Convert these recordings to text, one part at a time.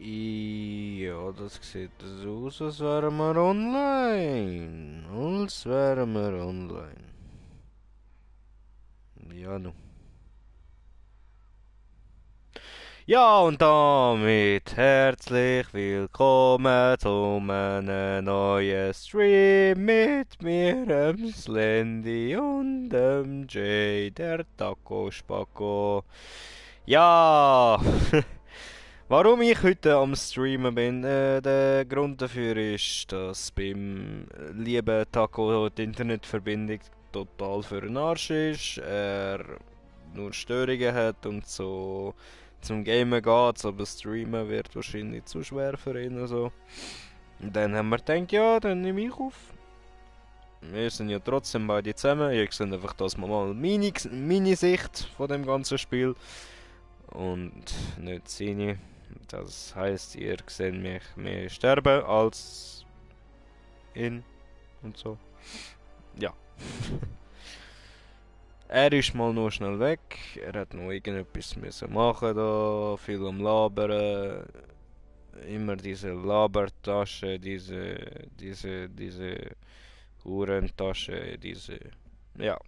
Ja, das sieht so aus, als wären wir online. Als wären wir online. Ja, nu. Ja, und damit herzlich willkommen zu einem neuen Stream mit mir, dem Slendy und dem Jay, der Taco Spacco. Ja, warum ich heute am Streamen bin, der Grund dafür ist, dass beim lieben Taco die Internetverbindung total für den Arsch ist, er nur Störungen hat und so zum Gamen geht, aber Streamen wird wahrscheinlich zu schwer für ihn und so. Und dann haben wir gedacht, ja, dann nehme ich auf. Wir sind ja trotzdem beide zusammen, ihr seht einfach das mal meine Sicht von dem ganzen Spiel und nicht seine. Das heisst, ihr seht mich mehr sterben als ihn und so. Ja. Er ist mal nur schnell weg. Er hat noch irgendetwas müssen machen da, viel am Labern. Immer diese Labertasche, diese Uhrentasche, diese. Ja.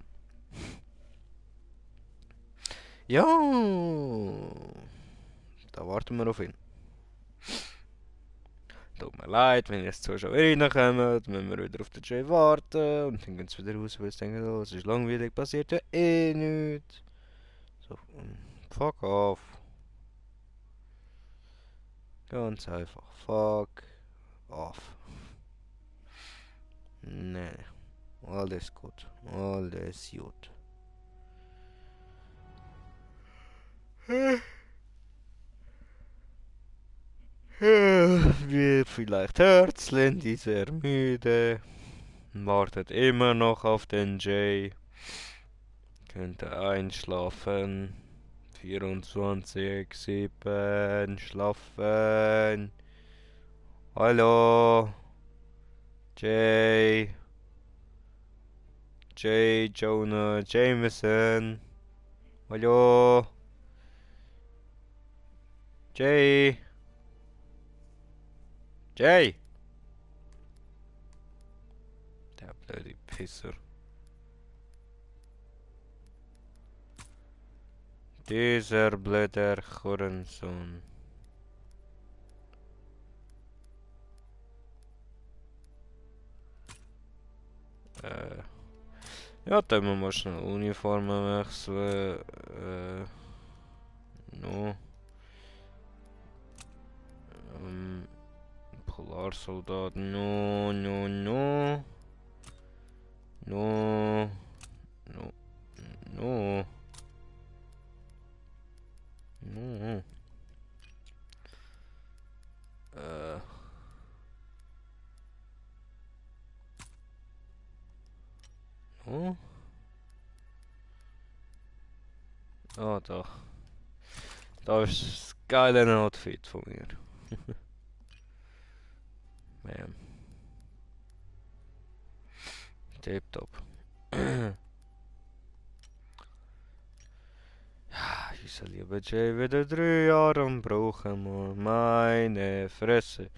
Ja. Da warten wir auf ihn. Tut mir leid, wenn jetzt Zuschauer reinkommen, müssen wir wieder auf den Jay warten und dann gehen sie wieder raus, weil sie denken, oh, es ist langweilig, passiert ja eh nichts. So, fuck off. Ganz einfach, fuck off. Nee, alles gut, alles gut. Wie vielleicht hört, Slendy sehr müde. Wartet immer noch auf den Jay. Könnte einschlafen. 24/7 schlafen. Hallo. Jay. Jay Jonah Jameson. Hallo. Jay. Jay. Der blöde Pisser. Dieser blöder Hurensohn. Ja, dann müssen wir schnell Uniformen wechseln. No. Polarsoldat. No, no, no. No. No. No. No. No. Ah, da. Da ist das geile Outfit von mir. Bam. Tipptopp. Unser lieber Jay wieder 3 Jahre und brauchen wir meine Fresse.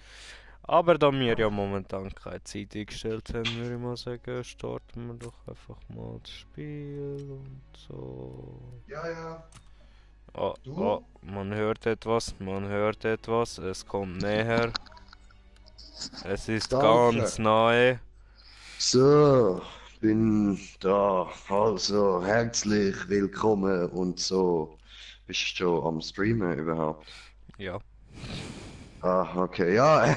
Aber da wir ja momentan keine Zeit eingestellt haben, würde ich mal sagen, starten wir doch einfach mal das Spiel und so. Ja, ja. Oh, Du? oh, man hört etwas, es kommt näher. Es ist Danke. ganz nahe. So, bin da. Also, herzlich willkommen und so. Bist du schon am Streamen überhaupt? Ja. Ah, okay, ja.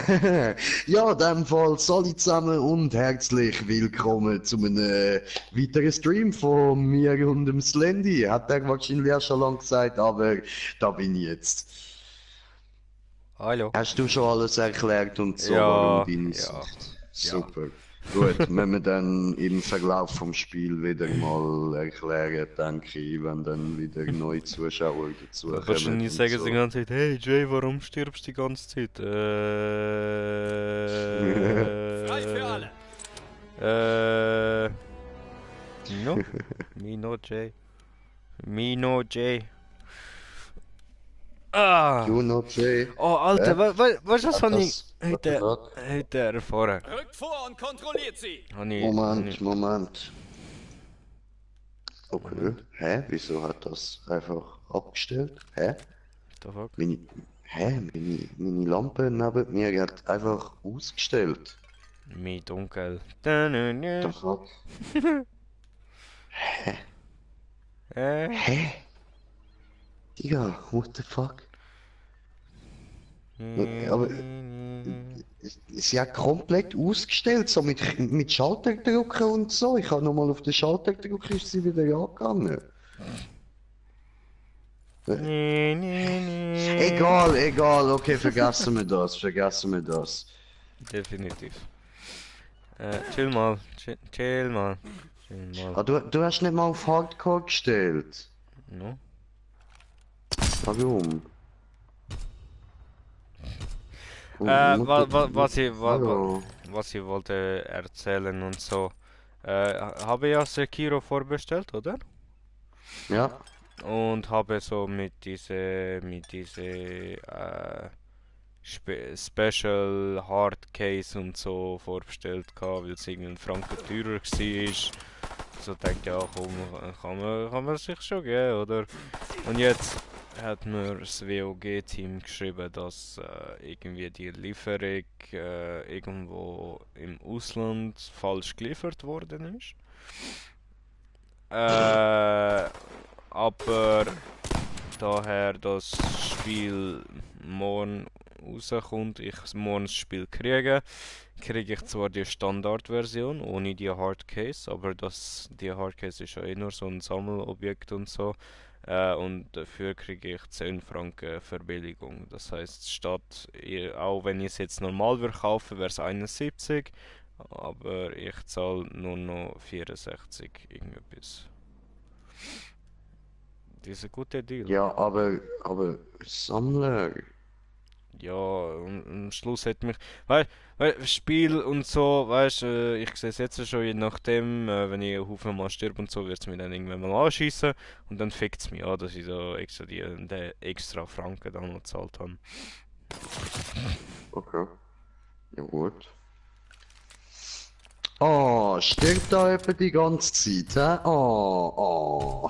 Ja, in dem Fall alle zusammen und herzlich willkommen zu einem weiteren Stream von mir und dem Slendy. Hat er wahrscheinlich auch schon lange gesagt, aber da bin ich jetzt. Hallo. Hast du schon alles erklärt und so, Ja, warum deine ja, Sicht? Super. Gut, wenn wir dann im Verlauf vom Spiel wieder mal erklären, denke ich, wenn dann wieder neue Zuschauer dazu kommen. Wahrscheinlich und sagen sie so. die ganze Zeit, hey Jay, warum stirbst du die ganze Zeit? Frei für alle! No? Mino J. Mino J. Ah! Juno J. Oh, Alter, weißt du, was Hat habe ich das. What the fuck? heute erfahren? Rückt vor und kontrolliert sie! Moment. Okay. Moment, Hä? Wieso hat das einfach abgestellt? Hä? what the fuck? Meine Lampe neben mir hat einfach ausgestellt. Mi dunkel. The fuck? Hä? Digga, what the fuck? Aber sie hat komplett ausgestellt, so mit Schalter drücken und so. Ich habe nochmal auf den Schalter gedrückt, ist sie wieder angegangen. Egal, okay, vergessen wir das. Definitiv. Chill mal. Chill mal. Ah, du hast nicht mal auf Hardcore gestellt. No? Warum? Hallo. Was ich wollte erzählen und so. Habe ja Sekiro vorbestellt, oder? Ja, Und habe so mit diese Special Hard Case und so vorbestellt gehabt, weil es irgendwie ein Franken teurer war. So denkt ja, komm, kann man sich schon geben, oder? Und jetzt hat mir das WOG-Team geschrieben, dass irgendwie die Lieferung irgendwo im Ausland falsch geliefert worden ist. Aber daher das Spiel morgen rauskommt, ich morgen das Spiel kriege ich zwar die Standardversion ohne die Hardcase, aber die Hardcase ist ja eh nur so ein Sammelobjekt und so. Und dafür kriege ich 10 Franken Verbilligung. Das heißt, auch wenn ich es jetzt normal würde kaufen, wäre es 71, aber ich zahle nur noch 64 irgendetwas. Das ist ein guter Deal. ja, aber Sammler. Ja, und am Schluss hat mich, Spiel und so, weißt ich sehe es jetzt schon, je nachdem, wenn ich einen Haufen mal stirb und so, wird es mich dann irgendwann mal anschießen und dann fickt es mich an, dass ich so extra den extra Franken dann noch gezahlt habe. Okay, ja gut. Oh, stirbt da jemand die ganze Zeit, hä? Oh.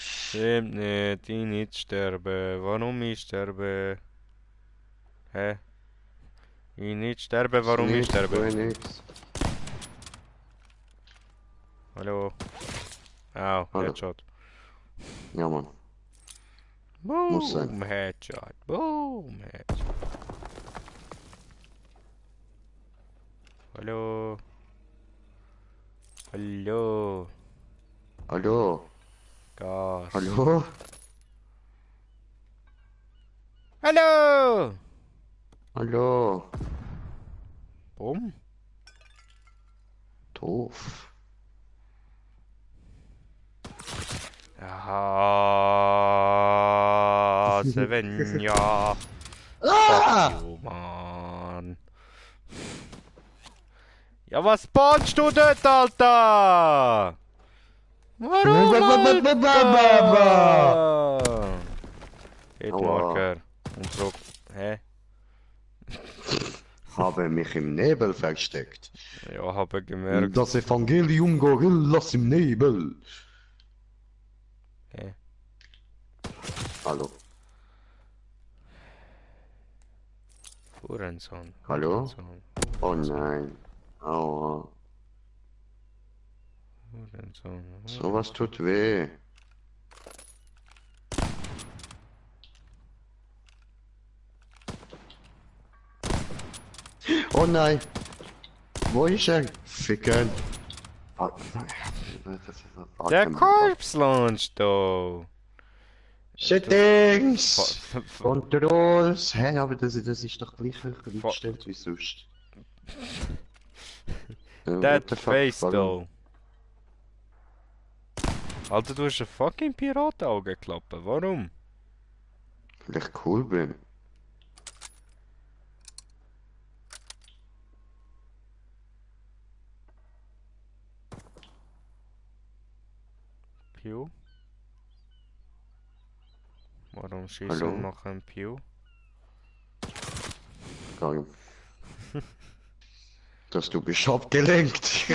Stimmt nicht, ich nicht sterben. Warum ich sterbe? Hä? Ich nicht sterbe, warum ich sterbe? Nix. Hallo? Au, Hallo. Headshot. Ja, Mann. Muss sein. Boom, Headshot. Boom, Headshot. Hallo? Hallo? Hallo? Gas. Hallo? Hallo? Hallo? Boom? Doof. Ah, Svenja. Ah! Fuck you, Mann. Ja, was spawnst du dort, Alter? Warum, Alter? Hitmarker. Und so. Hä? Habe mich im Nebel versteckt. Ja, habe gemerkt. Das Evangelium Gorillas im Nebel. Hä? Hallo? Hurensohn. Hallo? Hurensohn. Oh nein. Aua. Hurensohn. Sowas tut weh. Oh nein. Wo ist er? Ficken. Der Korps launcht da. Settings! Controls! Hä, aber das ist doch gleich eingestellt wie sonst. What That the fuck, face warum? though. Alter, du hast ein fucking Piratenauge klappen. Warum? Weil ich cool bin. Warum schießen Hallo? und machen Pew? Geil. Dass du bist abgelenkt.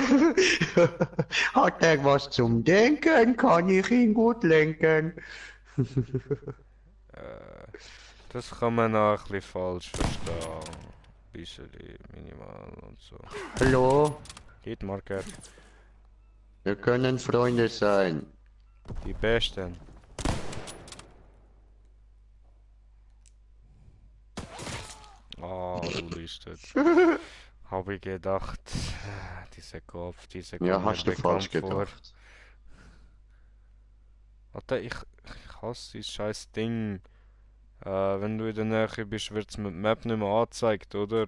Hat er was zum Denken? Kann ich ihn gut lenken? Das kann man auch ein bisschen falsch verstehen. Bisschen minimal und so. Hallo? Hitmarker, Wir können Freunde sein. die Besten. Ah, du Listet. Habe ich gedacht, dieser Kopf, dieser Ja, kommt mir hast du bekannt falsch vor. gedacht. Alter, ich hasse dieses scheiß Ding. Wenn du in der Nähe bist, wird es mit der Map nicht mehr angezeigt, oder?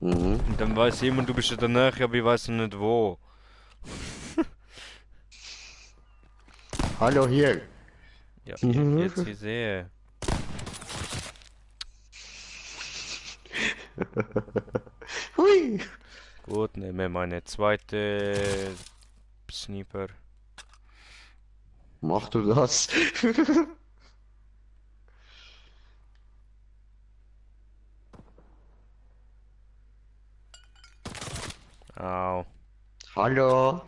Mhm. Und dann weiß jemand, du bist in der Nähe, aber ich weiß nicht wo. Hallo hier. Ja, Mhm. jetzt ich sehe. Hui. Gut, nehme meine zweite Sniper. Mach du das? Au. Hallo.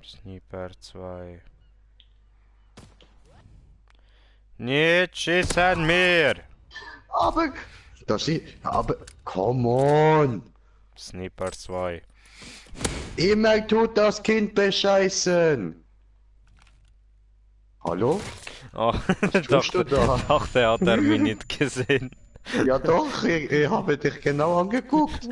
Sniper 2. Nicht schießen mehr! Aber, aber, come on. Sniper 2. Immer tut das Kind bescheißen. Hallo? Oh, Tust du da? dachte, hat er mich nicht gesehen. Ja doch, ich habe dich genau angeguckt.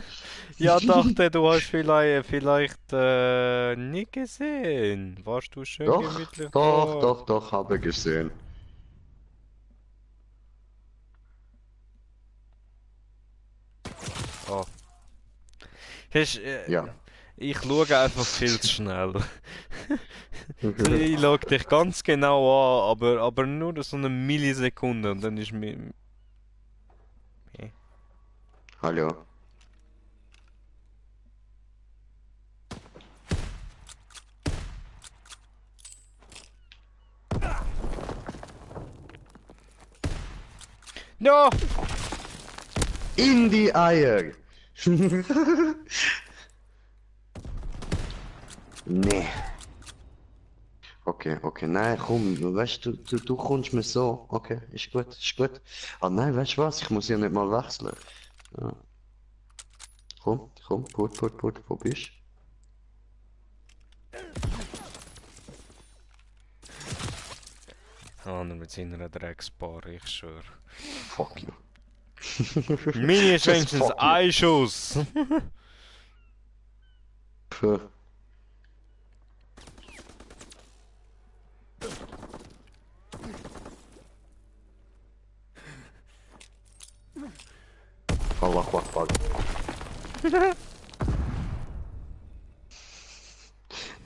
Ja, dachte, du hast vielleicht nicht gesehen. Warst du schön Doch, gemütlich doch, dort? doch, doch, habe gesehen. Oh. Hast, Ja. ich schaue einfach viel zu schnell. Ich schaue dich ganz genau an, aber nur so eine Millisekunde und dann ist mir... Hallo. No! In die Eier. Nee. Okay, okay, nein, komm, weißt du kommst mir so. Okay, ist gut, ist gut. Ah nein, weißt du was? Ich muss ja nicht mal wechseln. Ja. Komm, gut, wo bist Ah, nur mit seiner Drecksbar, ich schwör. Fuck you. Mini ist Just wenigstens fuck you. ein Schuss. Puh. Allahu Akbar.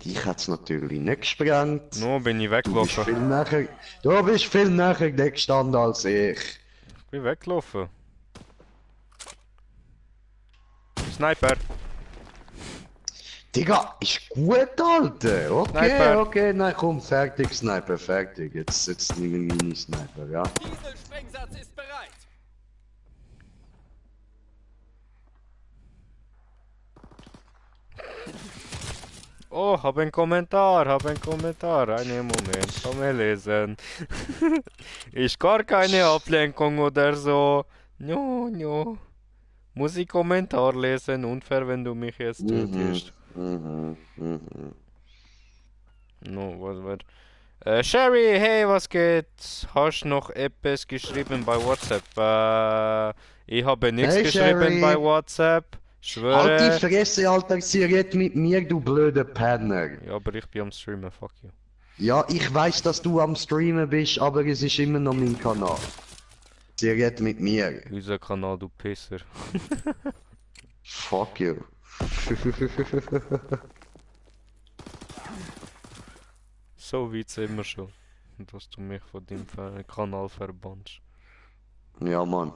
Dich hat's natürlich nicht gesprengt. No, bin ich Du bist weggelaufen. viel näher gestanden als ich. Ich bin weggelaufen. Sniper. Digga, ist gut, Alter. Okay, Sniper. okay, nein, komm, fertig, Sniper, fertig. Jetzt nehme ich meine Sniper, ja. Dieselsprengsatz ist bereit. Oh, hab einen Kommentar. Einen Moment, komm mal lesen. Ist gar keine Ablenkung oder so. No. Muss ich Kommentar lesen? Unfair, wenn du mich jetzt tötest. Mhm. No, was? Sherry, hey, was geht? Hast noch etwas geschrieben bei WhatsApp? Ich habe nichts Hey, geschrieben Sherry. bei WhatsApp. Halt die Schwöre. Fresse, Alter, sie redet mit mir, du blöder Penner. Ja, aber ich bin am Streamen, fuck you. Ja, ich weiß, dass du am Streamen bist, aber es ist immer noch mein Kanal. Sie redet mit mir. Unser Kanal, du Pisser. Fuck you. So weit sind wir schon. Dass du mich von deinem Kanal verbannst. Ja, Mann.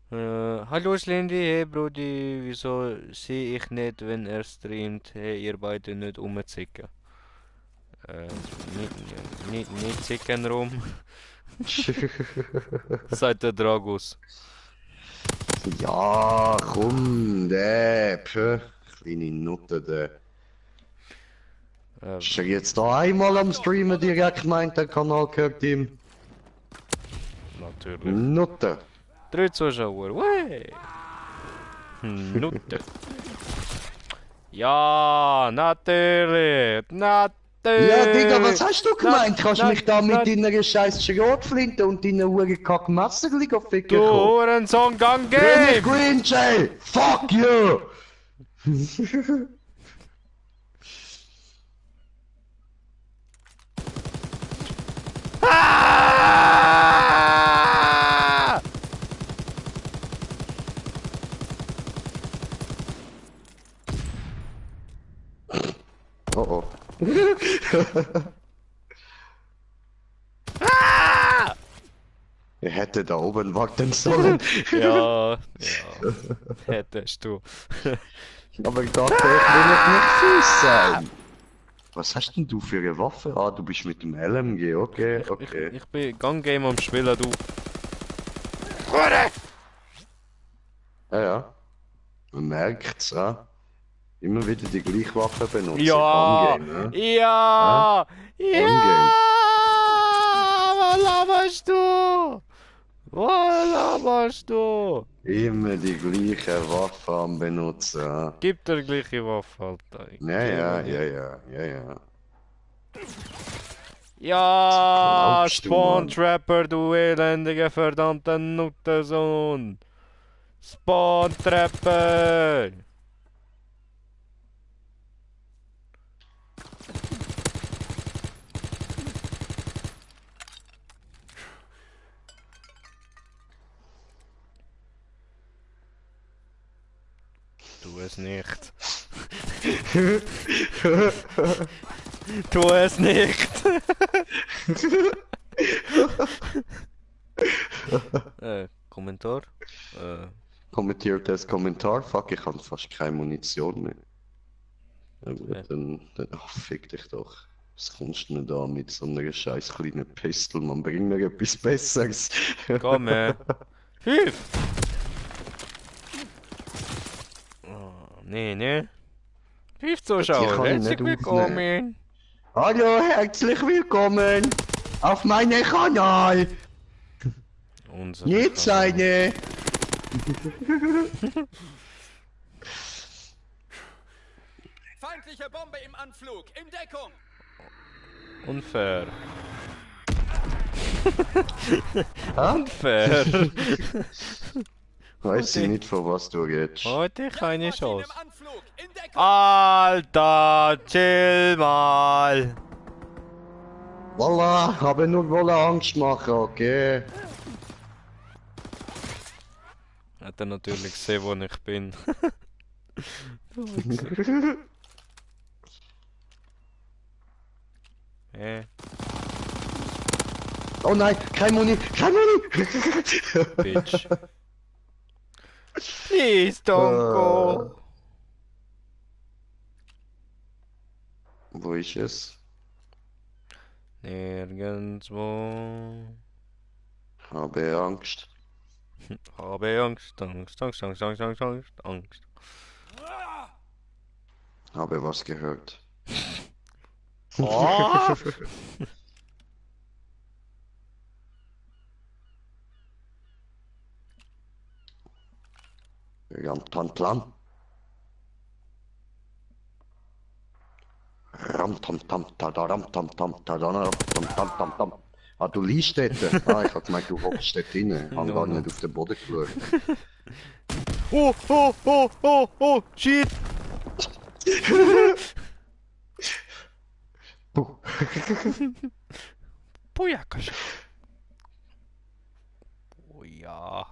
Hallo Slendy, hey Brudi, wieso sehe ich nicht, wenn er streamt? Hey, ihr beide nicht rumzicken. Äh, nicht zicken rum, sagt der Dragus. Ja, komm, der, kleine Nutte, der. Ist er jetzt da einmal am Streamen direkt, meint der Kanal gehört ihm? Natürlich. Nutte. 3 Zuschauer, wey! Nutte. Ja, natürlich, natürlich. Ja, Digga, was hast du gemeint? Kannst du na- mich da na- mit deiner scheiß Schrotflinte und deiner Uhrenkack Messerli ficken Du kommen? Hurensohn, gang König game! Green Jay! Fuck you! Ah! Oh oh. Ah! Er hätte da oben warten sollen. Ja, hättest du. Aber ich dachte, ich will nicht fies sein. Was hast denn du für eine Waffe? Ah, du bist mit dem LMG, okay, okay. Ich bin Gang Game am Spielen, du. Hure! Ja, ja. Man merkt's, ja. Immer wieder die gleiche Waffe benutzen. Ja! On-Game, ne? Ja! Ja! On-Game. Was laberst du? Was laberst du? Immer die gleiche Waffe am benutzen, ja. Gib dir gleiche Waffe, Alter. Ich Ja, gebe ja, dir. ja, ja, ja, ja. Ja, glaubst du, Spawn Mann? Trapper, du elendiger verdammter Nuttersohn. Spawn Trapper. Tu es nicht. Tu es nicht. Kommentar? Kommentiert das Kommentar? Fuck, ich habe fast keine Munition mehr. Ja, gut, Ja. dann ach, fick dich doch. Was kommst du denn da mit so einer scheiß kleinen Pistole? Man bringt mir etwas Besseres. Komm, 5! Oh, nee, ne? 5 Die Zuschauer, kann ich herzlich nicht willkommen. Hallo, herzlich willkommen auf meinem Kanal. Unser Jetzt seine. Feindliche Bombe im Anflug. In Deckung. Unfair. Ha? Unfair. Weiß ich nicht, von was du redest. Heute keine Jagdmaschine Chance. im Anflug. In Deckung. Alter, chill mal. Voila, habe nur wollen Angst machen, okay? Hat er natürlich gesehen, wo ich bin. Oh nein, kein Muni, kein Muni! Bitch. Please don't go. Wo ist es? Nirgendwo. Habe Angst. Habe Angst, Angst, Angst, Angst, Angst, Angst, Angst, Angst. Habe was gehört. Oh! Ram tam tam. Ram tam tam tada ram tam tam tada ram tam tam tam tam. Ah, du liegst dort? Ah, ich hab gemeint, du hockst dort drin. Ich hab No, gar no. nicht auf den Boden geschaut. Oh, oh, oh, oh, oh, shit! Puh. Bujakasch. Oh ja.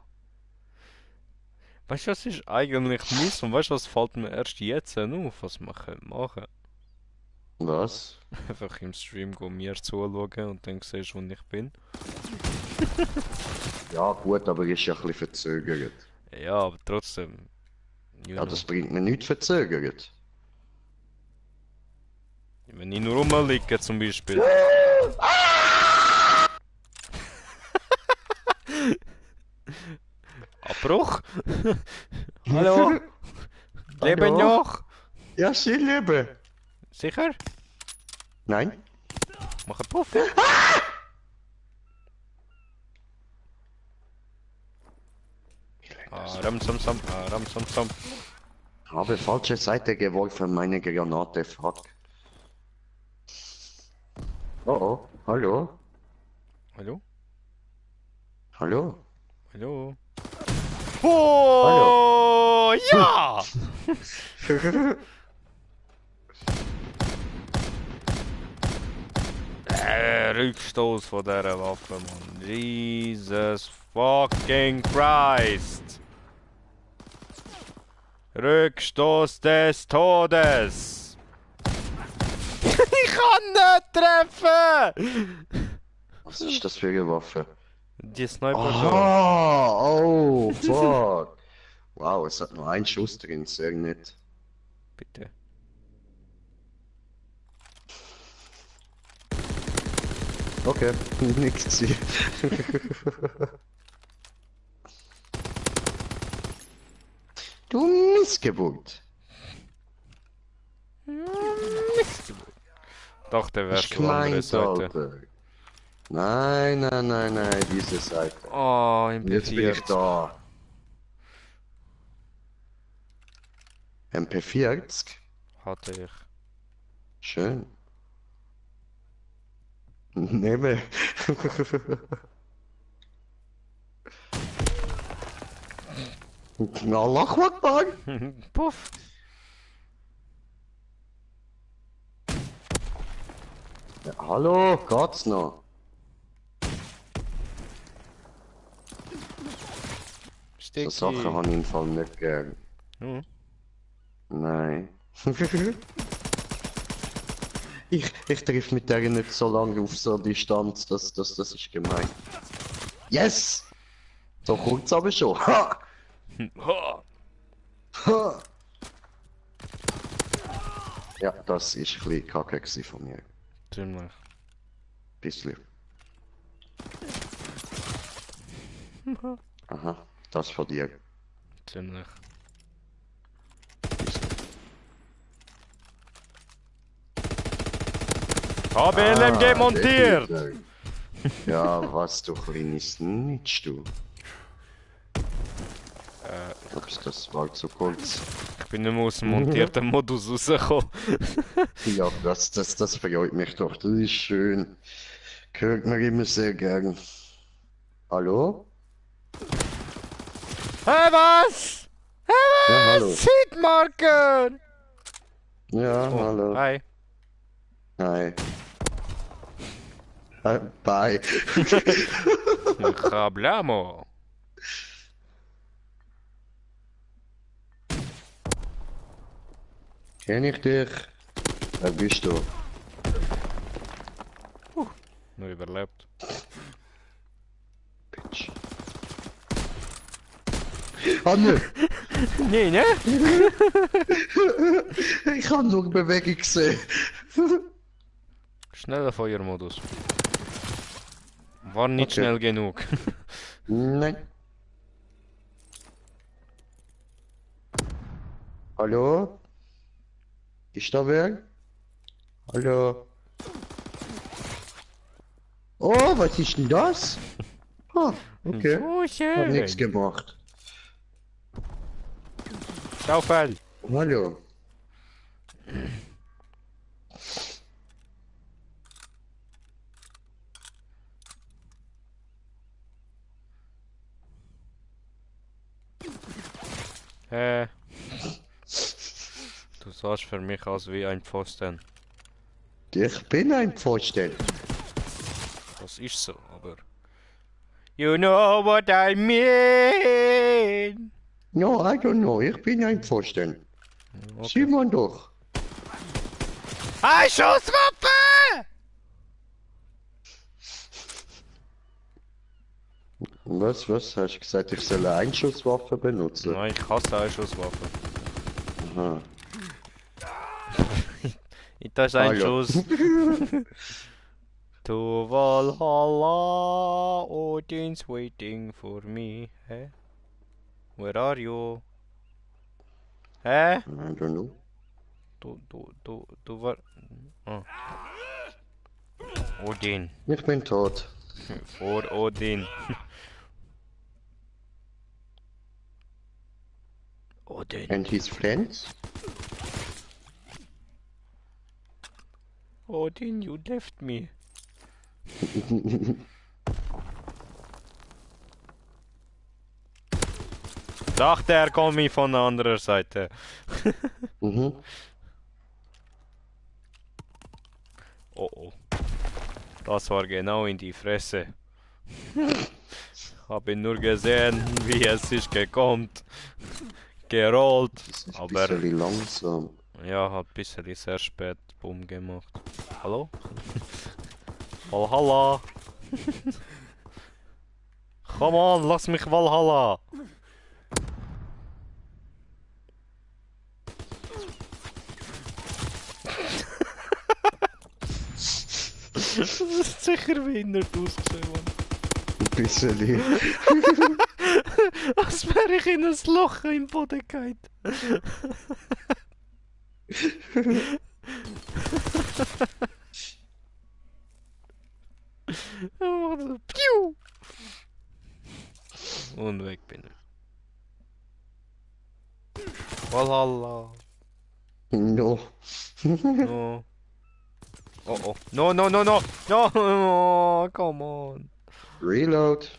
Weißt du, was ist eigentlich mies und weißt du, was fällt mir erst jetzt auf, was man machen könnte? Was? Einfach im Stream gehen, mir zuschauen und dann siehst du, wo ich bin. Ja gut, aber ist ja ein bisschen verzögert. Ja, aber trotzdem. You Ja, know. das bringt mir nichts verzögert. Wenn ich nur rumliege zum Beispiel. Abbruch? Hallo? Leben Hallo? noch? Ja, sie leben. Sicher? Nein? Mach einen Puff. Aram sam sam, aram sam sam. Habe falsche Seite geworfen, meine Granate, fuck. Oh oh, hallo? Hallo? Hallo? Hallo? Oh, ja! Rückstoß von dieser Waffe, Mann. Jesus fucking Christ! Rückstoß des Todes! Ich kann nicht treffen! Was ist das für eine Waffe? Die Sniper schon. Oh, oh, fuck. Wow, es hat nur einen Schuss drin, sehr nett. Bitte. Okay, nix gesehen. Du Missgeburt. Doch, der Ich wärst du andere gemeint, Seite. Alter. Nein, nein, nein, nein, diese Seite. Oh, Jetzt bin ich MP40. da. MP40? Hatte ich. Schön. Nehme. Allah Akbar. Puff. Ja, hallo, geht's noch? So Sticky. Sachen habe ich im Fall nicht gern. Hm. Nein. ich triff mit der nicht so lange auf so Distanz, das ist gemein. Yes! So kurz aber schon. Ha! Ha. Ha! Ja, das ist ein bisschen kacke gewesen von mir. Ziemlich. Bisschen. Aha, das von dir. Ziemlich. Habe LMG montiert! definitiv. Ja, was du kleines Snitch, du. Ups, das war zu kurz. Ich bin nicht mehr aus dem montierten Modus rausgekommen. Ja, das freut mich doch, das ist schön. Hört mir immer sehr gern. Hallo? Hey, was? Ja, hallo. Seedmarker! Ja, Oh, hallo. hi. Hi. Bye. Hablamo. Kenn ich dich? Wer bist du? Nur überlebt. Bitch. Ah, ne! Nee, ne? Ich habe nur Bewegung gesehen. Schneller Feuermodus. War nicht Okay. schnell genug. Nein. Hallo? Ist da wer? Hallo? Oh, was ist denn das? Ah, okay. So Hab nichts schön. gemacht. Schaufel. Hallo. Du sahst für mich aus wie ein Pfosten. Ich bin ein Pfosten. Das ist so, aber... You know what I mean! No, I don't know. Ich bin ein Pfosten. Okay. Sieh man doch. Eine Schusswaffe! Was? Hast du gesagt, ich soll eine Einschusswaffe benutzen? Nein, ich hasse Einschusswaffen. Aha. Das ist Ah ein ja. Schuss. To Valhalla, Odin's waiting for me. Hä? Where are you? Hä? I don't know. Du war... Ah. Odin. Ich bin tot. For Odin. Odin. And his friends? Odin, you left me. Dachte, er kommt von der anderen Seite. Mhm. Oh oh. Das war genau in die Fresse. Habe nur gesehen, wie es sich gekommen. Gerollt. Das ist ein Aber bisschen langsam. ja, hat ein bisschen sehr spät Bumm gemacht. Hallo? Valhalla. Come on, lass mich Valhalla. Das ist sicher behindert ausgesehen, Mann. Ein bisschen. Als wäre ich in ein Loch im Boden gefallen. Piu! Und weg bin ich. Valhalla. No. No. Oh oh. No, no, no, no! No! Oh, come on. Reload.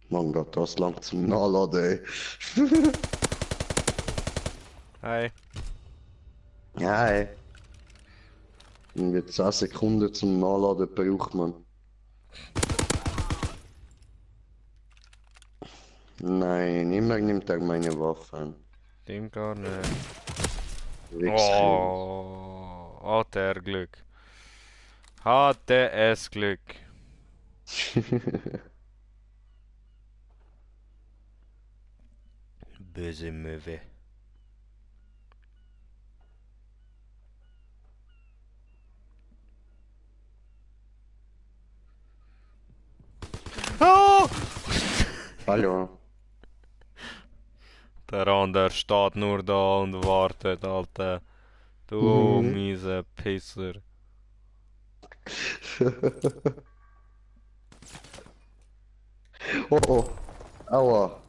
Mann Gott, das lang zum Nachladen, ey. Hi. Ja, ey. Irgendwie 10 Sekunden zum Nachladen braucht man. Nein, niemand nimmt auch meine Waffen. Dem gar nicht. Wichskind. Oh, hatte er Glück. Hatte es Glück. Böse Möwe. Oh! Hallo. Der andere steht nur da und wartet, Alter. Du miese Pisser. Oh oh. Aua.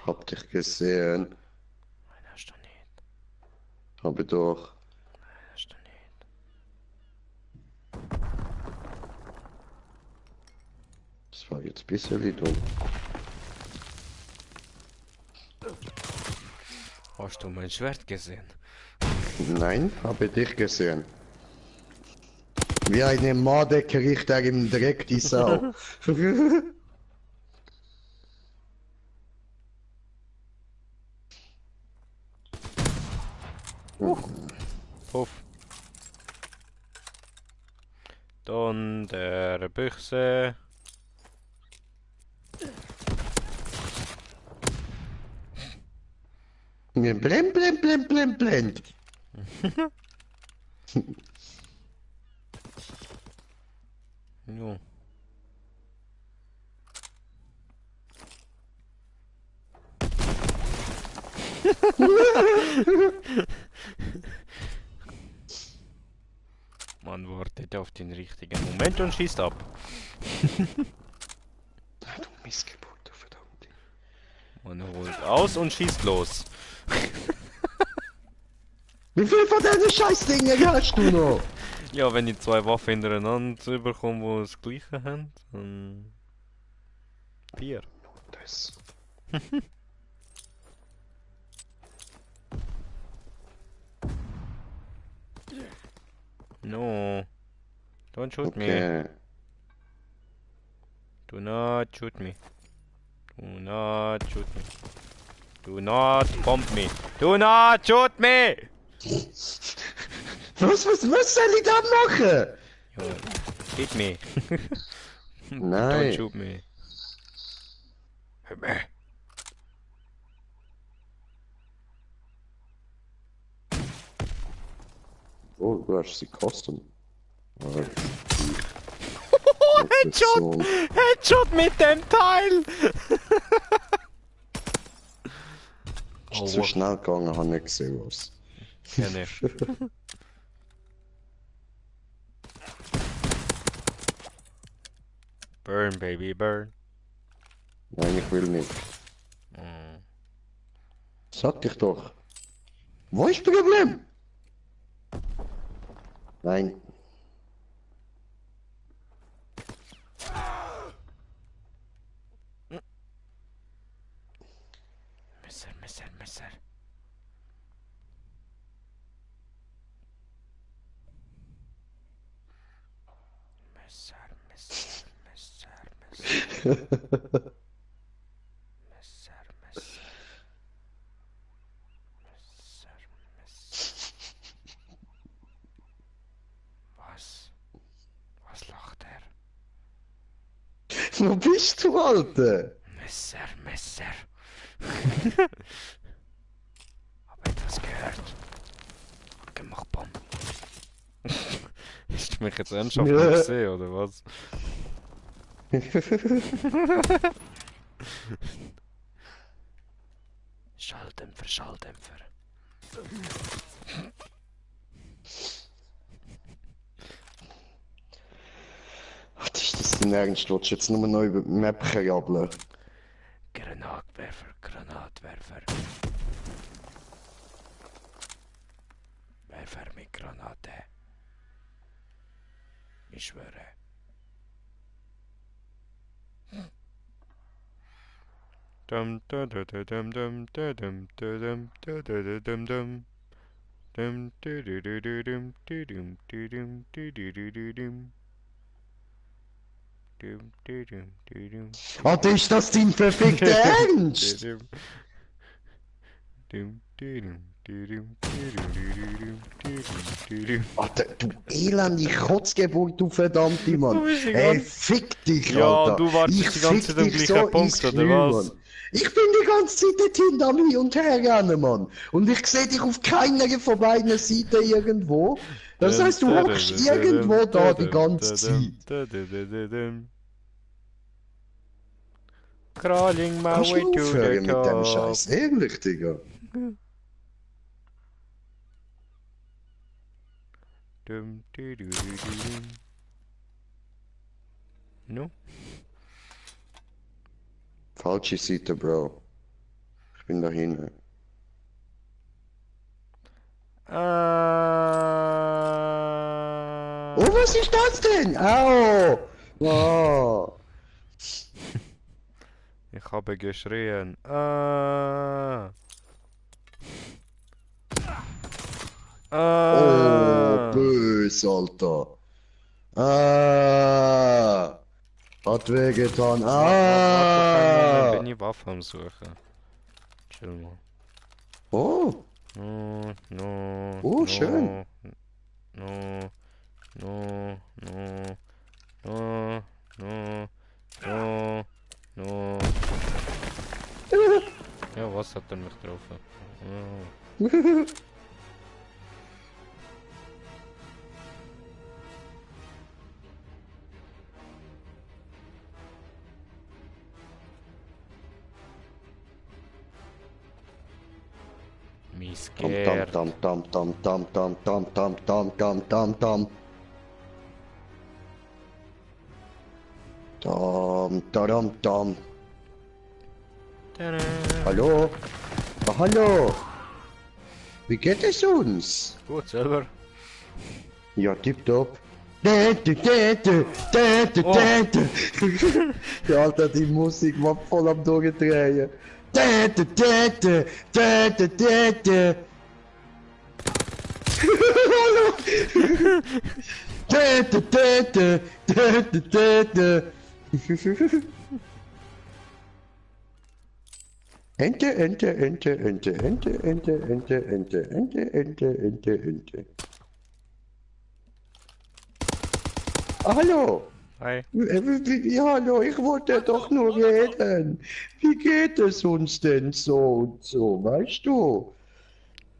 Hab dich gesehen. Nein, hast du nicht. Hab ich doch. Nein, hast du nicht. Das war jetzt ein bisschen dumm. Hast du mein Schwert gesehen? Nein, habe dich gesehen. Wie eine Made kriecht er im Dreck die Sau. Puff. Dann der Büchse. Mir blend, blend, blend, blend, blend. Jo. Man wartet auf den richtigen Moment und schießt ab. Ah, du Missgeburt, du verdammte. Man holt aus und schießt los. Wie viel von diesen Scheißdingen hast du noch? Ja, wenn ich zwei Waffen hintereinander bekomme, die das gleiche haben, dann 4. Das. No. Don't shoot me. Okay. Do not shoot me. Do not shoot me. Do not bomb me. Do not shoot me! Was soll ich da machen? Yo, hit me. Nein. Don't shoot me. Hit me. Oh, du hast sie custom. Headshot! Headshot mit dem Teil! Ist zu schnell gegangen, habe nicht gesehen was. Ja, nicht. Burn, baby, burn. Nein, ich will nicht. Mm. Sag dich doch. Wo ist das Problem? Nein. Messer, Messer, Messer. Messer, Messer, Messer, Messer. Messer, Messer. Messer, Messer. Was? Was lacht er? Wo bist du, Alter? Messer, Messer. Hab etwas gehört. Okay, mach Bomb. Hast du mich jetzt ernsthaft Ja. nicht gesehen, oder was? Schalldämpfer, Schalldämpfer. Was ist das denn ernst? Willst du jetzt nur noch über die Map jabbeln? Granatwerfer, Granatwerfer. Werfer mit Granate. Ich schwöre. Dum da da da dum dum da dum da dum da da da dum dum. Dum du du du du dum du dum du dum du du du du dum. Dum du dum du dum. Alter, ist das dein verfickter Ernst? Dum dum dum dum dum dum dum dum. Alter, du elende Kotzgeburt, du verdammte Mann. Du bist die Ey, ganze- fick dich, Ja, Alter. du wartest Ich die ganze Zeit am fick dich gleichen so Punkt, ins oder Knie, was? Mann. Ich bin die ganze Zeit dorthin am Hin und Her rennen, Mann. Und ich sehe dich auf keiner von beiden Seiten irgendwo. Das heißt, du hockst irgendwo da die ganze Zeit. Crawling my Kannst way du to aufhören the mit dem top. Scheiß? Ehrlich, Digga. Dum, du, du, du, du, dum. No? Falsche Seite, Bro. Ich bin da hinten. Oh, was ist das denn? Au! Oh. Ich habe geschrien. Ah. Oh, bös, Alter. Ah. Hat wehgetan. Ah. Ah. Bin ich Waffe am Suchen. Chill mal. Oh. No, no. Oh, no, schön. No, no, no, no, no, no, no. Ja, was hat er mich getroffen? Oh. Me Tam scared. tam tam tam tam tam tam tam tam tam tam tam. Tam tam tam. Tada. Hallo? Ah, hallo? Wie geht es uns? Gut, selber. Ja, tipptopp. Ja, Alter, die Musik war voll am Durchdrehen. Ente, Ente, Ente, Ente, Ente, Ente, Ente, Ente, Ente, Ente, Ente, Ente. Hallo! Hi. Ja, hallo, ich wollte doch nur reden. Wie geht es uns denn so und so, weißt du?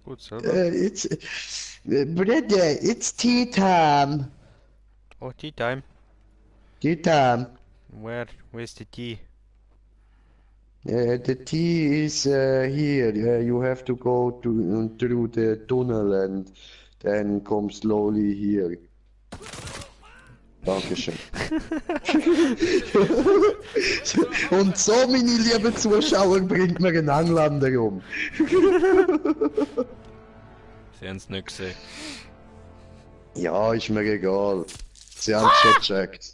Gut, selber. It's, Brother, it's tea time. Oh, tea time. Tea time. Where's the tea? The tea is here. You have to go through the tunnel and then come slowly here. Dankeschön. Und so, meine lieben Zuschauer, bringt mir einen Engländer um. Sie haben es nicht gesehen. Ja, ist mir egal. Sie haben es schon gecheckt.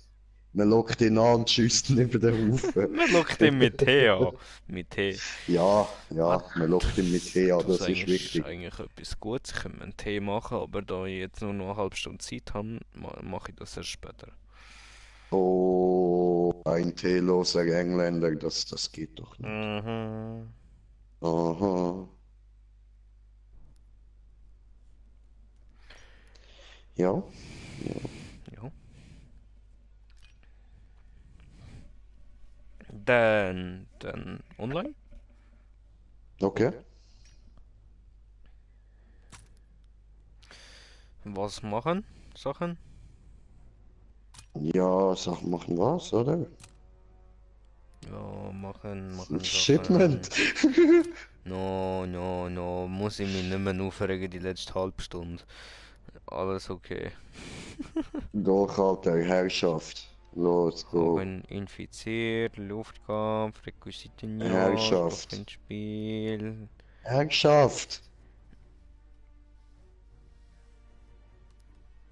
Man lockt ihn an und schießt ihn über den Haufen. Man lockt ihn mit Tee an. Mit Tee. Ja, man lockt ihn mit Tee an, das ist eigentlich wichtig. eigentlich etwas Gutes. Ich könnte einen Tee machen, aber da ich jetzt nur noch eine halbe Stunde Zeit habe, mache ich das erst später. Oh, ein teeloser Engländer, das geht doch nicht. Mhm. Aha. Ja, Ja. Dann online? okay. Was machen? Sachen? Ja, sag, machen was, oder? Ja, machen Sachen. Shipment. No. Muss ich mich nicht mehr aufregen die letzte halbe Stunde. Alles okay. Doch, Alter, Herrschaft. Los, go. Haben infiziert, Luftkampf, Requisiten Herrschaft. ins Spiel. Herrschaft.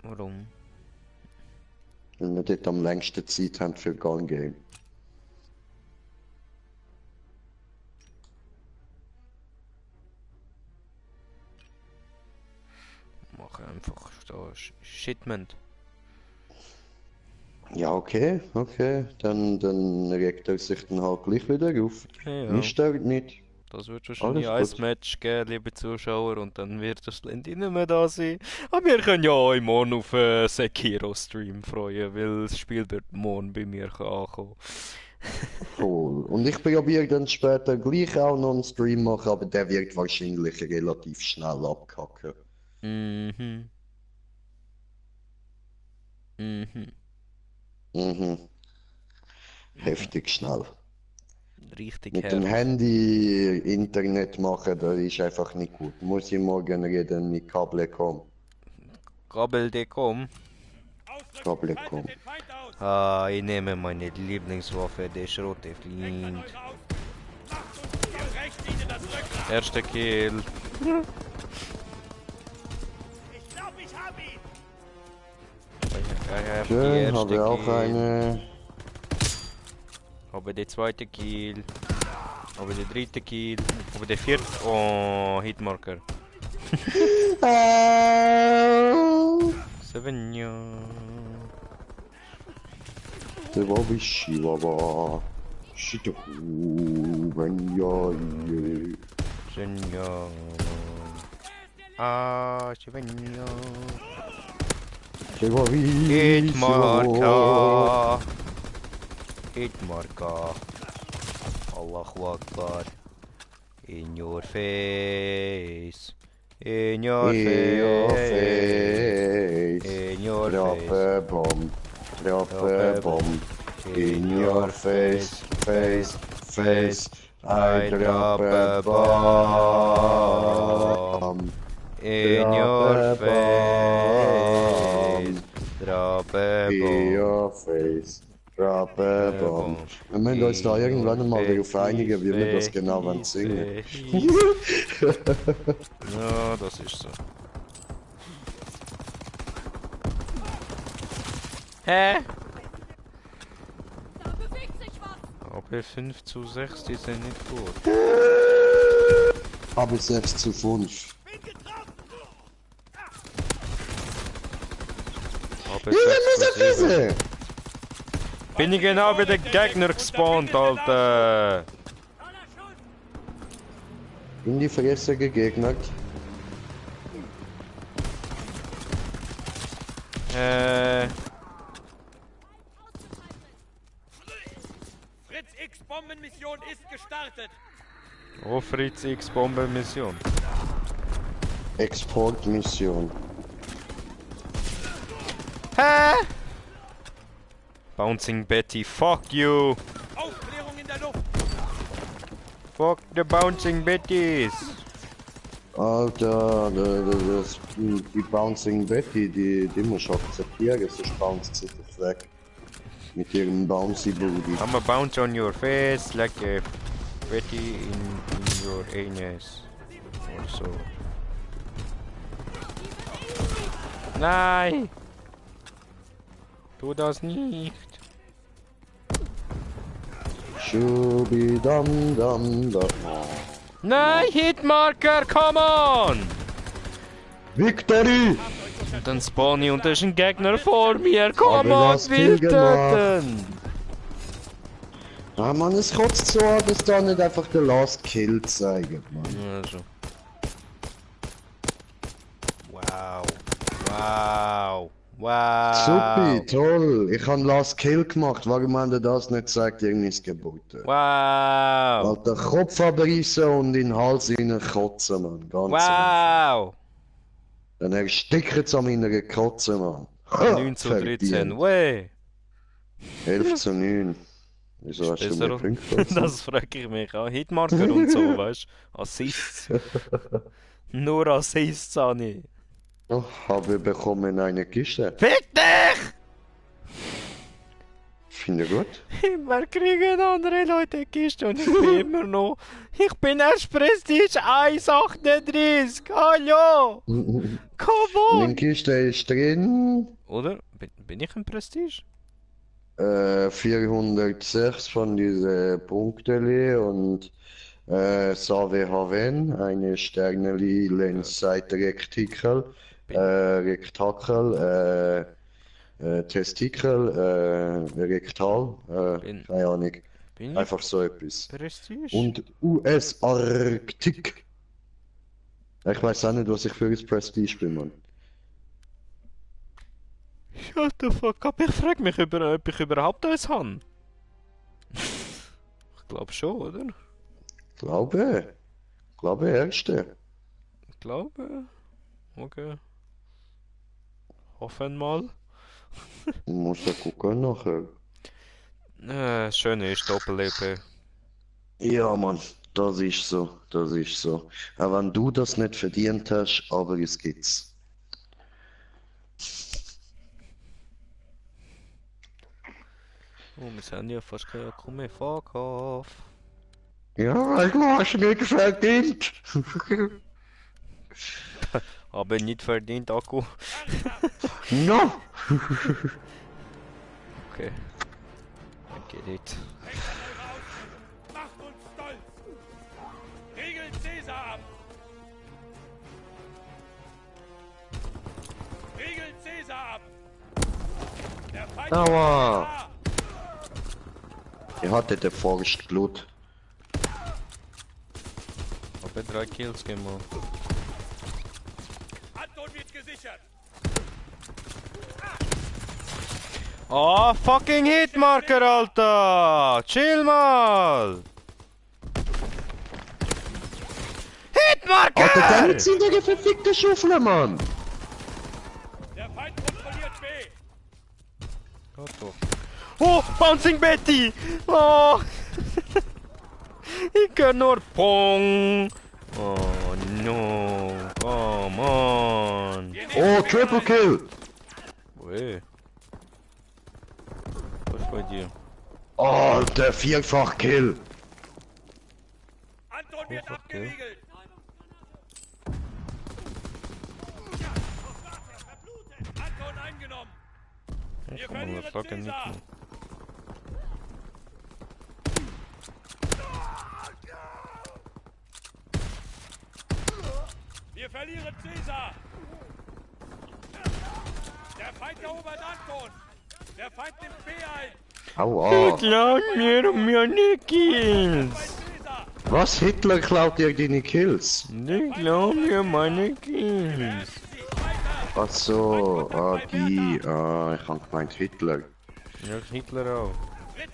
Warum? Wenn wir dort am längsten Zeit haben für Gun Game. Mache einfach da Shipment. Ja, okay. Dann regt er sich dann halt gleich wieder auf. Ja, Mich stört nicht. das wird wahrscheinlich ein Alles gut. Match geben, liebe Zuschauer, und dann wird das Slendy nicht mehr da sein. Aber wir können ja euch morgen auf Sekiro-Stream freuen, weil das Spiel wird morgen bei mir ankommen. Cool. Und ich probiere dann später gleich auch noch einen Stream machen, aber der wird wahrscheinlich relativ schnell abkacken. Mhm. Heftig schnell. Richtig Mit dem Handy Internet machen, das ist einfach nicht gut. Muss ich morgen reden mit Kabelcom. Kabel.com. Kabelcom. Ah, ich nehme meine Lieblingswaffe, der Schrote fliegt. Erster Kill. Ich glaube, ich habe ihn. Schön, habe ich auch eine. Habe den zweiten Kill. Habe den dritten Kill. Habe den vierten. Oh, Hitmarker. Sevenja. Det var vi Chihuahua. Shit, Sevenja. Ah, Sevenja. Det var vi Hitmarker. Hitmarker. Allahu Akbar. In your face. In your face. In your Drop face. a bomb. Drop a bomb. In your face. I drop a bomb. In your face. Drop a In bomb. your face. Drop a bomb. Wir müssen uns da irgendwann mal darauf einigen, wie wir das genau wollen singen. Ja, das ist so. Hä? Da bewegt sich was! Aber 5 zu 6, die sind nicht gut. Aber 6 zu 5. Aber 6 zu 7. Bin ich genau bei den Gegner gespawnt, Alter. In die Fresse gegegnet. Fritz X Bombenmission ist gestartet. Oh, Fritz X Bombenmission. Exportmission. Hä? Bouncing Betty, fuck you! Aufklärung in der Luft. Fuck the Bouncing Betties! Alter, die Bouncing Betty, die muss ich akzeptieren, sonst bounced sie dich weg. Mit ihrem Bouncy Booty. I'ma bounce on your face like a Betty in your anus. Or so. Nein! Tu das nicht! Schubi dam dam dam. Nein, Hitmarker, come on! Victory! Und dann spawn ich und da ist ein Gegner vor mir. Come Aber on, was will viel gemacht. töten! Ah man, es kotzt so an, dass da nicht einfach der Last Kill zeigen, man. Also. Wow. Wow. Wow. Supi, toll. Ich habe Last Kill gemacht. Warum hat er das nicht gezeigt? Irgendwas geboten. Wow. Alter, Kopf abreißen und in den Hals rein kotzen, man. Ganz einfach. Wow. Dann erstickt es an meiner Kotze, man. 9 zu 13. Wey. 11 zu 9. Wieso hast du Besser. mehr Punkte? Das frage ich mich auch. Hitmarker und so, weißt du? Assists. Nur Assists habe ich. Oh, habe bekommen eine Kiste. Fick dich! Finde ich gut. Immer kriegen andere Leute Kiste und ich bin immer noch. Ich bin erst Prestige 1,38. Hallo! Come Meine on! Kiste ist drin. Oder? Bin ich ein Prestige? 406 von diesen Punkten und Save Haven, eine Sterneli Längsseite Rektikel, Rektakel, Testikel, Rektal, keine Ahnung, Bin ich einfach so etwas. Prestige? Und US Arktik. Ich weiß auch nicht, was ich für ein Prestige bin, Mann. Shut the fuck up, ich frage mich, ob ich überhaupt eins habe. Ich glaube schon, oder? Glaube erste. Ich glaube. Okay. Hoffen mal. Muss ja gucken nachher. Das Schöne ist Doppel-EP. Ja, Mann, das ist so, das ist so. Auch wenn du das nicht verdient hast, aber es gibt's. Oh, wir sind ja fast kein Akku mehr. Fuck off. Ja, weil du hast nicht verdient. Aber nicht verdient, Akku. No! Okay. I get it. Macht uns stolz. Regeln Cäsar ab. Regeln Cäsar ab. Der Feind Aua. ist da. Ich hatte den Forst Blut. Aber 3 Kills gemacht. Anton wird gesichert. Oh, fucking Hitmarker, Alter! Chill mal! Hitmarker! Alter, der mit seiner verfickten Schaufel, Mann! Der Feind kontrolliert B. Gott doch. Oh, Bouncing Betty! Oh! Ich kann nur Pong! Oh no, come on! Oh, Triple Kill! Ui. Was ist bei dir? Alter, vierfach Kill! Anton wird Okay. abgeriegelt. Anton eingenommen. Ich kann mal das Lager nicht mehr. Wir verlieren Cäsar. Der Feind erobert Anton. Der Feind nimmt B ein. Aua! Glaub mir um meine Bei Kills! Cäsar. Was? Hitler klaut dir deine Kills? Ich glaub mir meine Kills. Ach so, die, ich hab gemeint Hitler. Ja, Hitler auch.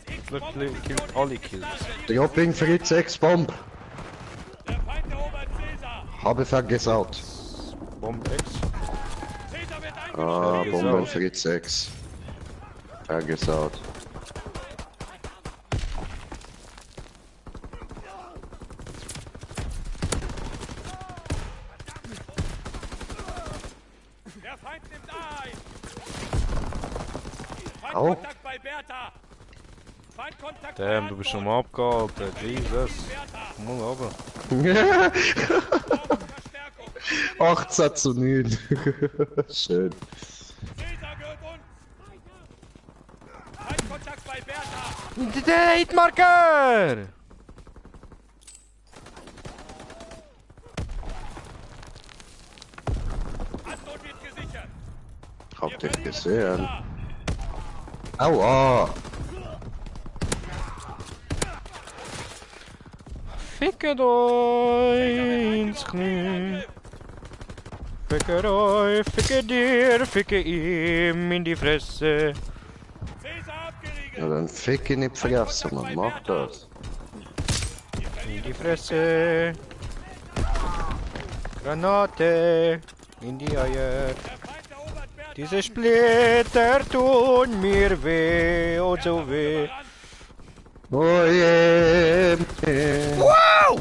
Hitler killt alle Kills. Dropping Fritz X-Bomb. Der Feind erobert Caesar! Habe vergesaut. Bomb X. Caesar wird eingenommen! Bomben Fritz X. Vergesaut. Der Feind nimmt A ein! Au. Feindkontakt bei Bertha! Feindkontakt bei Damn, du bist schon mal abgehalten. Jesus. Bertha! Komm mal runter. Verstärkung! 18 zu 9. Schön. Caesar gehört uns! Feindkontakt bei Bertha! Der Hitmarker! Anton wird gesichert! Habt ihr gesehen? Aua! Fickt euch ins Knie. Fickt euch, ficke dir, ficke ihm in die Fresse. Caesar abgeriegelt! Ja, dann fick ihn nicht vergessen, man. Mach das. In die Fresse. Granate in die Eier. Der Feind erobert Bertha! Diese Splitter tun mir weh, oh so weh. Oh je! Wow!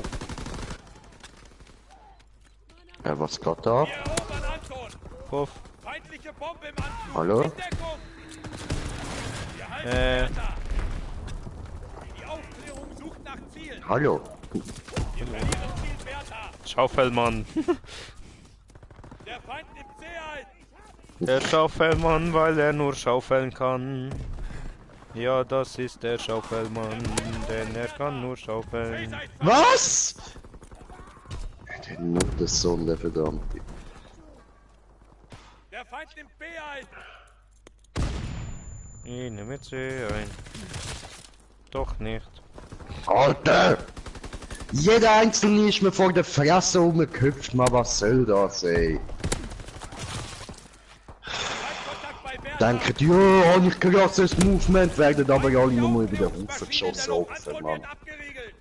Ja, was geht da? Wir erobern Anton! Puff. Feindliche Bombe im Anflug! Hallo? In Deckung! Wir halten Äh. Bertha! Die Aufklärung sucht nach Zielen! Hallo? Wir verlieren Ziel Bertha! Schaufelmann. Der Feind nimmt C ein! Der Schaufelmann, weil er nur schaufeln kann. Ja, das ist der Schaufelmann, denn er kann nur schaufeln. Caesar ist Was? Der Muttersohn, der verdammte. Der Feind nimmt B ein! Ich nehme C ein. Doch nicht. Alter! Jeder Einzelne ist mir vor der Fresse rumgehüpft, mal was soll das, ey? Feindkontakt bei Bertha! Denkt, ja, hab ich krasses Movement, werden aber alle nur über den Haufen geschossen, Opfer, Anton Mann. wird abgeriegelt!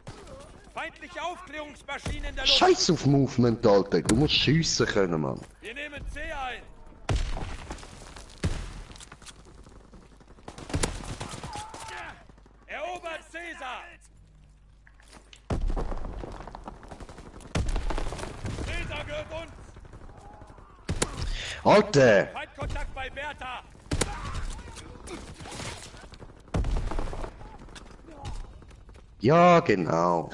Feindliche Aufklärungsmaschinen in der Luft! Scheiß auf Movement, Alter, du musst schiessen können, Mann. Wir nehmen C ein! Erobert Caesar! Caesar gehört uns! Alter! Feindkontakt bei Bertha! Ja, genau.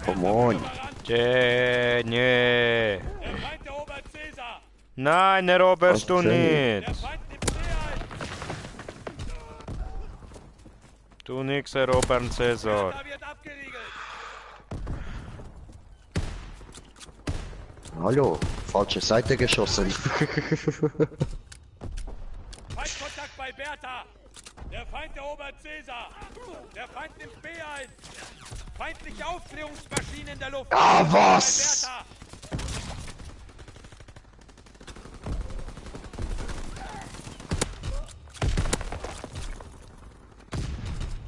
Come on. Nee. Der Feind erobert Caesar! Nein, eroberst du Was denn? Der nicht. Feind nimmt C ein! Du nix erobern, Cäsar. Bertha wird abgeriegelt! Hallo, falsche Seite geschossen. Feindkontakt bei Bertha! Der Feind erobert Caesar! Der Feind nimmt B ein! Feindliche Aufklärungsmaschinen in der Luft! Ah, Bei was? Bertha!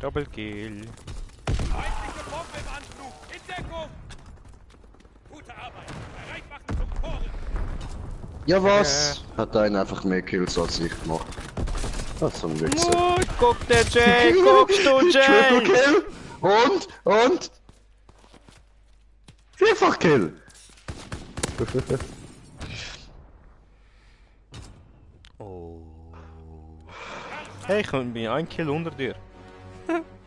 Doppelkill. Feindliche Bombe im Anflug! In Deckung! Gute Arbeit! Bereit machen zum Tore! Ja, was? Hat einer einfach mehr Kills als ich gemacht. Das ist ein Wichser. Gut, guck der Jay, guckst du Triple Jay? Kill! Und? Vierfach Kill! Oh. Hey, ich bin ein Kill unter dir.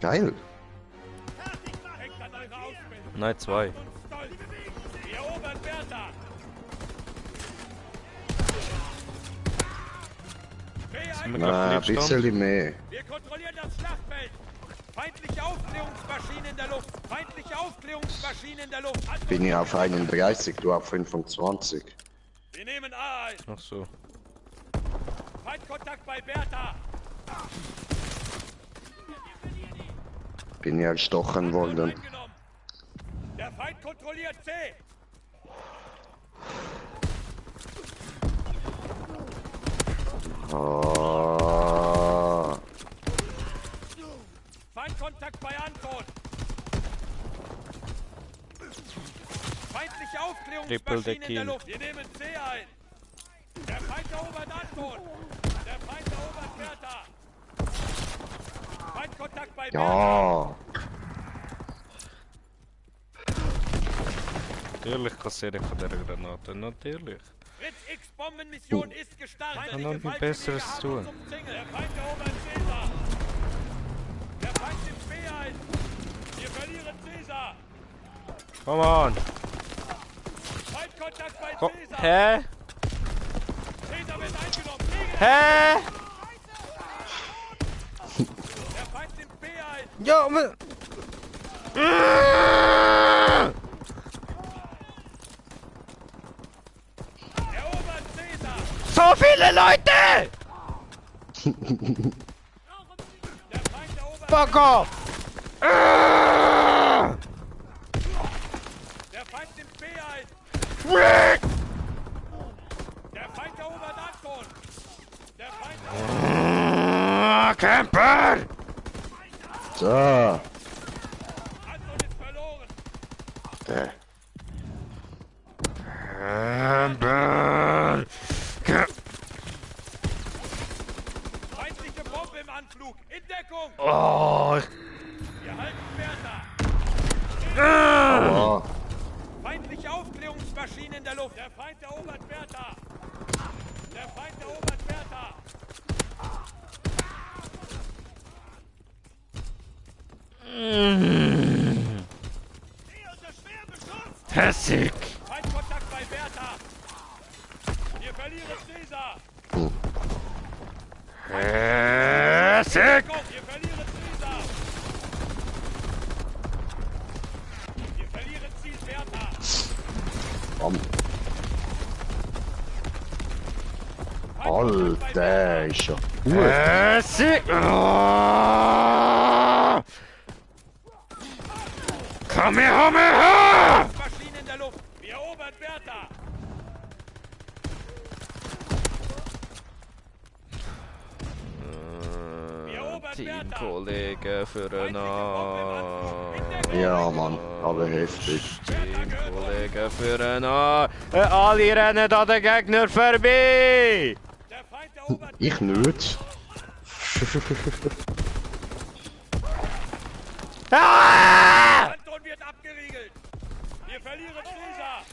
Geil. Denkt an eure Ausbildung! Nein, 2. Stolz! Wir erobern Bertha! B ein! Na, ein bisschen mehr. Wir kontrollieren das Schlachtfeld! Feindliche Aufklärungsmaschinen in der Luft! Feindliche Aufklärungsmaschinen in der Luft! Anton, Bin ich auf 31, du auf 25. wir nehmen A ein! Ach so. Feindkontakt bei Bertha! Bin ich erstochen worden. Eingenommen! Der Feind kontrolliert C. Ah. Feindkontakt bei Anton. Feindliche Aufklärungsmaschinen in der Luft. Wir nehmen C ein. Der Feind erobert Anton. Der Feind erobert Bertha. Feindkontakt bei Bertha. Ja. Natürlich kassiere ich von dieser Granate, natürlich. Fritz X Bombenmission ist gestartet. Kann noch ein besseres tun. Der Feind erobert Caesar. Der Feind nimmt B ein. Wir verlieren Caesar. Come on! Feindkontakt bei Ko Caesar. Hä? Caesar wird eingenommen. Gegen Hä? Der Feind nimmt B ein. Ja, aber... Erobert Caesar. So viele Leute! Der Feind erobert. Fuck off! Der Feind nimmt B ein. Rick! Der Feind erobert Anton. Der Feind Camper! So. Anton ist verloren. Camper! Feindliche Bombe im Anflug. In Deckung. Oh, Wir halten Bertha. Aua. Feindliche Aufklärungsmaschinen in der Luft. Der Feind erobert Bertha. Der Feind erobert Bertha. Hässig! Feindkontakt bei Bertha. Wir verlieren Caesar. Hässig! Wir verlieren Caesar. Wir verlieren Ziel Bertha. Bam. Feindkontakt bei Bertha. Alter, ist ja gut. Hässig! Oh. Komm her! Maschinen in der Luft. Wir erobern Bertha. Teamkollege für einen Ja, Mann, aber heftig. Teamkollege für einen alle rennen an den Gegner vorbei! Der Feind erobert. Ich nicht. Ah! Anton wird abgeriegelt. Wir verlieren Caesar.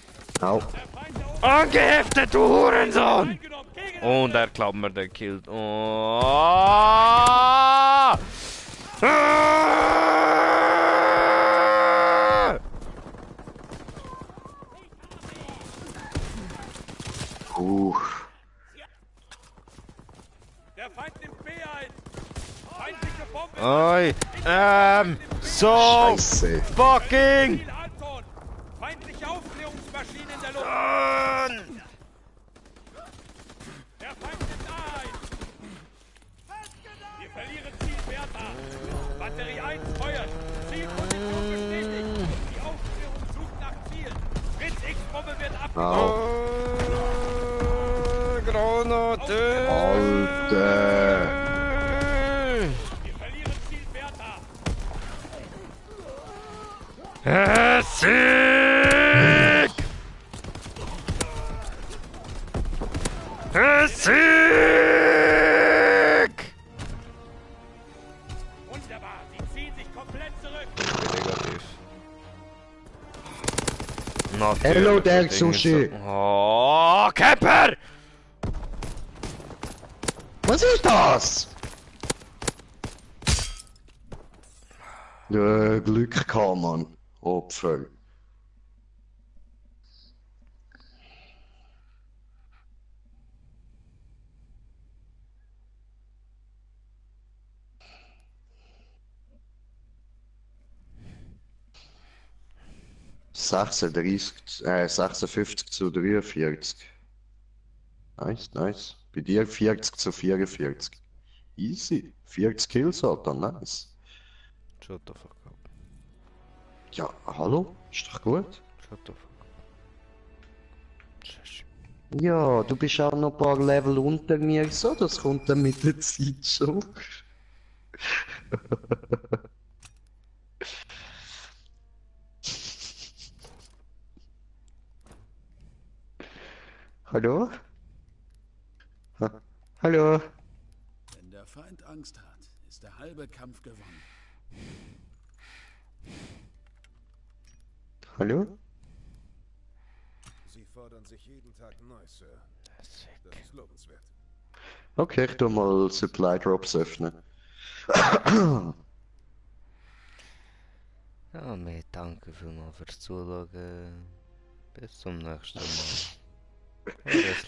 Au. Der Feind erobert. Angeheftet, du Hurensohn! Eingenommen. Gegen Und er klappt mir den Kill. Oh. Ah! Der Feind nimmt B ein. Feindliche Bombe. Oi, so Scheiße. fucking Ziel Anton. Feindliche Aufklärungsmaschine in der Luft. Der Feind nimmt A ein. Wir verlieren Ziel Bertha. Batterie 1 feuert. Zielposition bestätigt. Die Aufklärung sucht nach Ziel. Fritz X-Bombe wird abgeworfen. Au. Granate! Alter. Wir verlieren Ziel Bertha. Hässig! Hässig! Wunderbar. Sie ziehen sich komplett zurück. Negativ. Hello, Dark Sushi. Oh, Camper! Was ist das? Glück gehabt, Mann. Opfer. ...56 zu 43. Nice, nice. Bei dir 40 zu 44. Easy. 40 Kills, Alter, nice. Shut the fuck up. Ja, hallo? Ist doch gut. Shut the fuck. Tschüss. Ja, du bist auch noch ein paar Level unter mir, so, das kommt dann mit der Zeit schon. Hallo? Ha Hallo? Wenn der Feind Angst hat, ist der halbe Kampf gewonnen. Hallo? Sie fordern sich jeden Tag neu, Sir. Das ist lobenswert. Okay, ich tu mal Supply Drops öffnen. Ja, mir danke vielmals fürs Zuschauen. Bis zum nächsten Mal.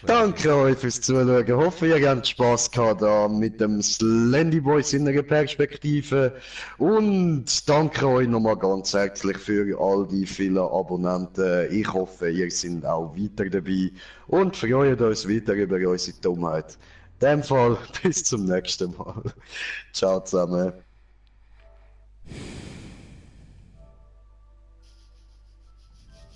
Danke euch fürs Zuschauen. Ich hoffe, ihr habt Spaß gehabt da mit dem Slendy Boy seiner Perspektive. Und danke euch nochmal ganz herzlich für all die vielen Abonnenten. Ich hoffe, ihr seid auch weiter dabei und freut uns weiter über unsere Dummheit. In dem Fall, bis zum nächsten Mal. Ciao zusammen.